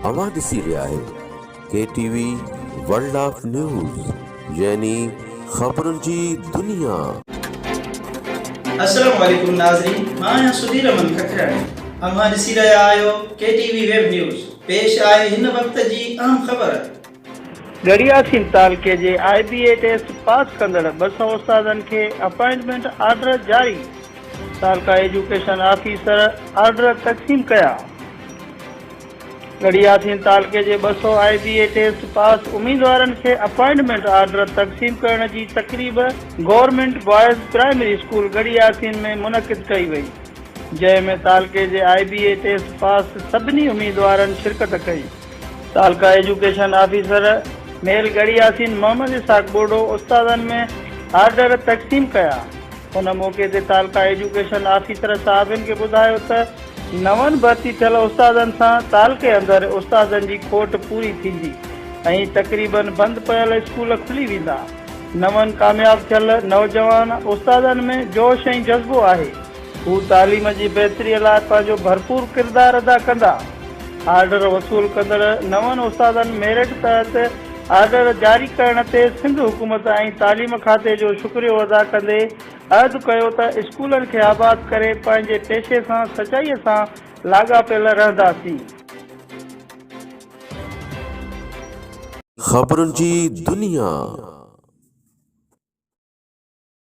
اوهان ڏسي رهيا آهيو K T V world of news يعني خبرن جي دنيا. السلام عليڪم ناظرين مان آهيان سڌير احمد ککراڻي اوهان ڏسي رهيا آهيو K T V web news پيش آهي هن وقت جي اهم خبر. ڳڙهياسين تعلقي جي آء بي اي ٽيسٽ پاس ڪندڙ 200 استادن کي اپائنٽمينٽ آرڊر جاري، تعلقه ايجوڪيشن آفيسر آرڊر تقسيم ڪيا. ڳڙهياسين تعلقي جي 200 آء بي اي ٽيسٽ پاس اميدوارن کي اپائنٽمينٽ آرڊر تقسيم ڪرڻ جي تقريب government boys primary school Garhi Yasin ۾ منعقد ڪئي وئي، جنهن ۾ تعلقي جي آء بي اي ٽيسٽ پاس سڀني اميدوارن شرڪت ڪئي. تعلقه ايجوڪيشن آفيسر ميل ڳڙهي ياسين محمد اسحاق ٻوڙو استادن ۾ آرڊر تقسيم ڪيا. ان موقعي تي تعلقه ايجوڪيشن آفيسر صحافين کي ٻڌايو ته نون ڀرتي ٿيل استادن سان تعلقي اندر استادن جي کوٽ پوري ٿيندي ۽ تقريبن بند پيل اسڪول کلي ويندا. نون ڪامياب ٿيل نوجوان استادن ۾ جوش ۽ جذبو آهي. هو تعليم جي بهتري لاء پنهنجو ڀرپور ڪردار ادا ڪندا. آرڊر وصول ڪندڙ نون استادن ميرٽ تحت آرڊر جاري ڪرڻ تي سنڌ حڪومت ۽ تعليم کاتي جو شڪريو ادا ڪندي عهد ڪيو ته اسڪولن کي آباد ڪري پنهنجي پيشي سان سچائي سان لاڳاپيل رهنداسين. خبرن جي دنيا.